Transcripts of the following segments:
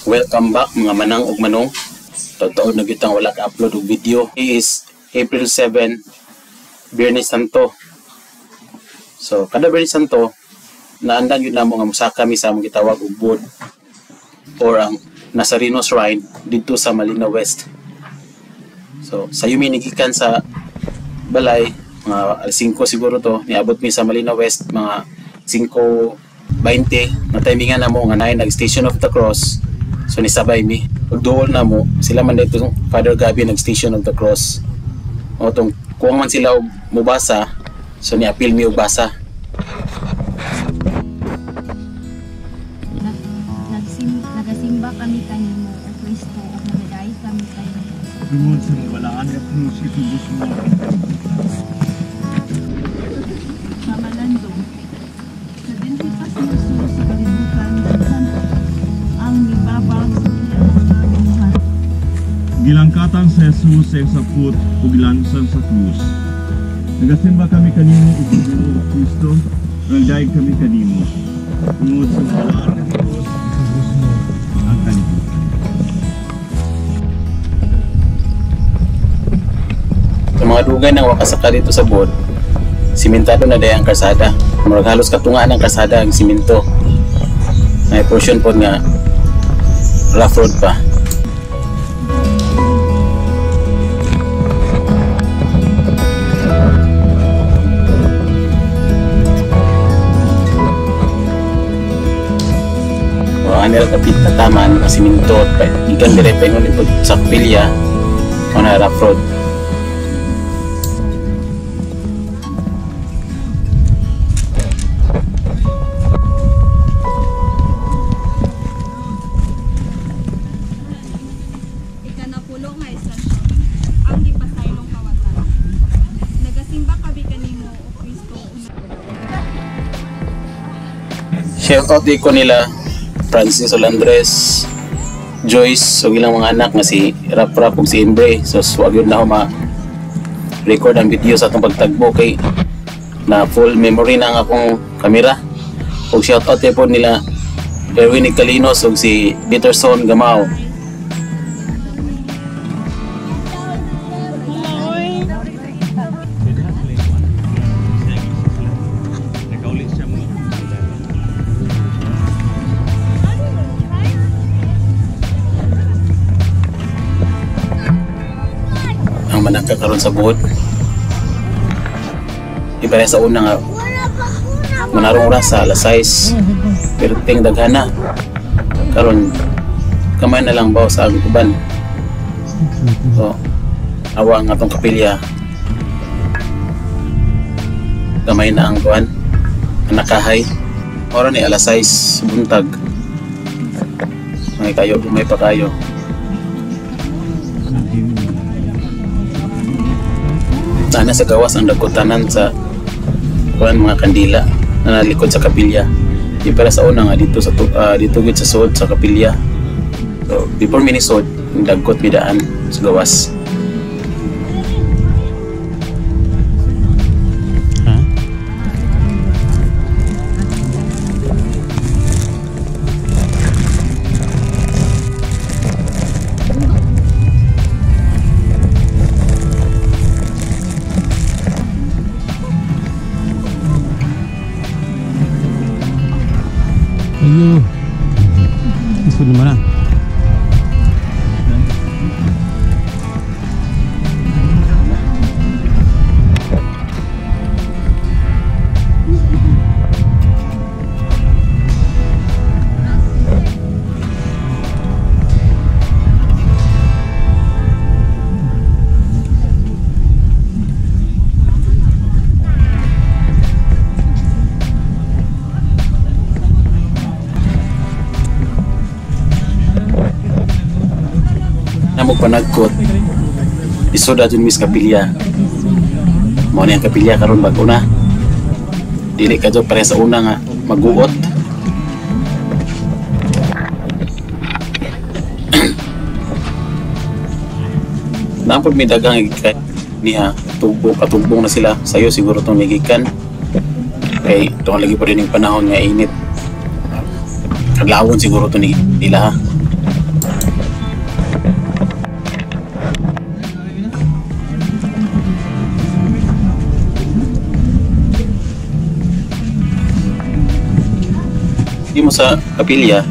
Welcome back mga manang ug manong. Totoo na gyud tang wala ka-upload og video. It is April 7, Biyernes Santo. So kada Biyernes Santo, naandan gyud namo nga mosaka mi sa among gitawag og board or ang Nazareno Shrine didto sa Malina West. So sayo mi nigikan sa balay mga alas 5 siguro to, niabot mi sa Malina West mga 5:20. Na timingan namo nga naay nag Station of the Cross. So nisabay mi. Pagduol na mo, sila man dito Father Gabi nag Station of the Cross. O tong kuwang man sila og mubasa, so niapil mi og basa. Nagasimba kami kanimo, O Kristo, ug nagadaig kami kanimo. Tungod sa mabalaan nga krus, itubos mo. Pamalandong. Sa dinhi pa si Jesus sa kalibutan, daghan ang mibabag sa iyang mga binuhat. Gilangkatan sa Jesus sa iyang saput ug gilansan sa krus. Nagasimba kami kanimo ug Ginoo Kristo, nagdaig kami kanimo. Tungod sa mabalaan nga krus, itubos mo ang kalibutan. Sa mga dugay nang wakasaka dito sa board, simentado na day ang kalsada. Murag halos katungaan ang kalsada ang simento. May portion po nga rough road pa. O ang nila kapit na taman, ang simento, ikan dire pa ingon ipod sa kapilya, o na rough road. Ikanapulo nga istasyon, ang gipasaylong kawatan. Nagasimba kami kanimo, O Kristo, Shout out di ko nila Francis Olandres, Joyce, ug ilang mga anak nga si Rap Rap ug si Imbre. So wag yun na ako ma-record ang video sa atong pagtagbo kay na full memory na ang akong kamera. Ug shout out po nila Erwin Calinos ug si Peterson Gamao. Nakauli siya mo. Ang manaka karon sa buot. Iba sa una nga manarong oras sa alas 6 pero ting daghana karon kamay na lang baw sa ang uban. So awa ang atong kapilya, gamay na ang kuan nakahay. Ora ni alas 6 buntag. May kayo, may pa kayo. Sana sa gawas ang dagkotanan sa kuan mga kandila na nalikod sa kapilya. Di para sa una nga dito sa dito gid sa sod sa kapilya. So before minisod, dagkot midaan sa gawas. Ayo. Isod naman na. Namog panagkot isod adun mis kapilya. Mao ni ang kapilya karon bag-o na. Dili kadto pare sa una nga maguot. Nampod mi daghang gikan niya, tugbong katugbong na sila. Sayo siguro tong migikan. Kay tuong lagi pa rin yung panahon nga init. Kadlawon siguro to nila ha. Di mo sa kapilya,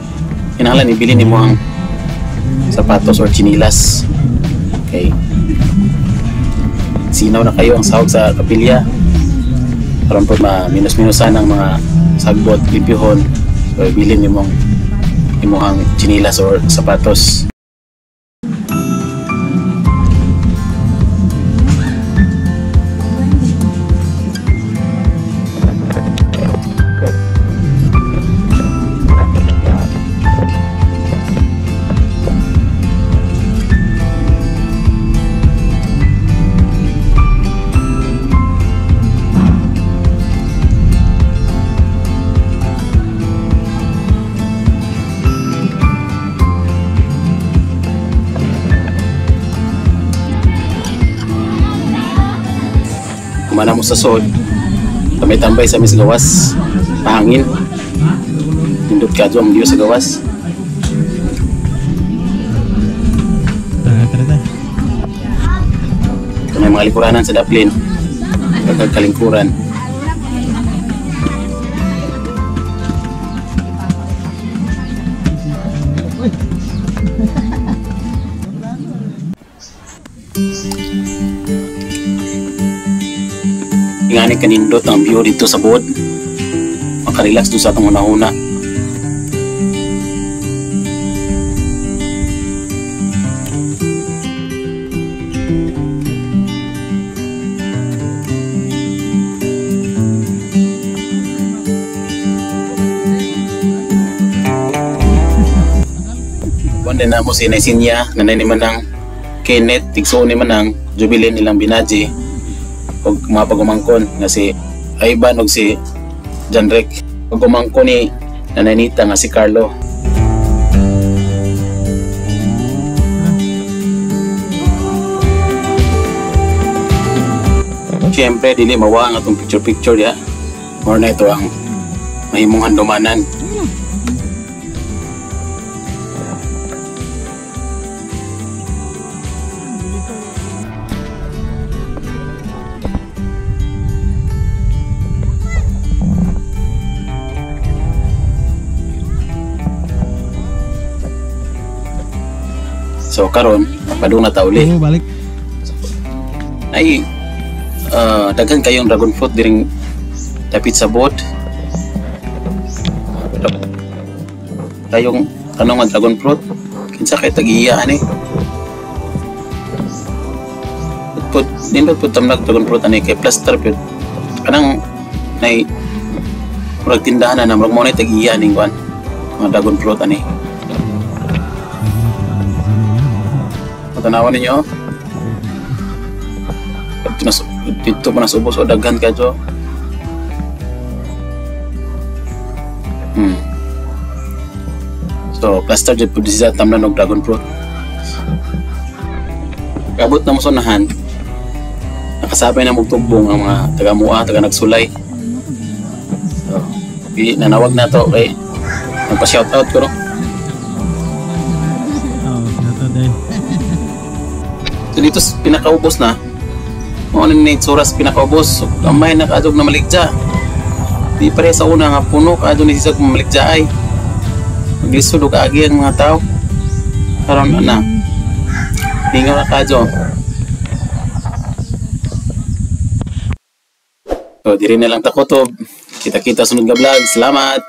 kinahanglan ibili nimo ang sapatos or chinilas. Okay. Sinaw na kayo ang sahog sa kapilya. Aron po ma-minus-minusan ang mga sagbot, limpyuhon. So ibilin nimo imong chinilas or sapatos. Kumana mo sa sod, tambay-tambay sa mis gawas, pahangin, nindot ka ang view sa gawas. Tara. Ito may mga likuranan sa daplin, pagkakalingkuran. Ingani kanindot ang view dito sa buod. Makarelax doon sa atong una-una. Buwan din na mo si Naisinya, nanay ni Manang Kenneth, tigsuon ni Manang, Jubilin nilang binaji, og mga pagumangkon nga si Ivan og si Janrek. Pagumangkon ni Nanay Nita nga si Carlo. Siyempre, dili mawa ang atong picture-picture ya. More na ito ang mahimong handumanan. So karon padung na ta uli. Oh, balik. Ay daghan kayong dragon fruit diring dapit sa boat. Kayong tanong ang dragon fruit, kinsa kay tag-iya ani? Put nindot pud tamnag dragon fruit ani kay plaster pud. Kanang nay murag tindahan na murag mo nay tag-iya ning kuan mga dragon fruit ani. Tanawan ninyo. Dito pa nasa ubos o daghan kayo. So, plaster jud pud siya tamnan og dragon fruit. Kabot na mo sunahan. Nakasabay na mugtugbong ang mga taga Mua, taga Nagsulay. So, nanawag na to kay nagpa-shoutout ko no. Oh, shoutout eh. So dito pinakaubos na. Mao na ni itsura sa pinakaubos. So, gamay na kaadog na maligja. Di pare sa una nga puno kaadto ni sisag mamaligja ay. Maglisod og kaagi ang mga tao. Karon na. Lingaw na kaadto. So diri na lang ta kutob. Kita-kita sunod nga vlog. Salamat.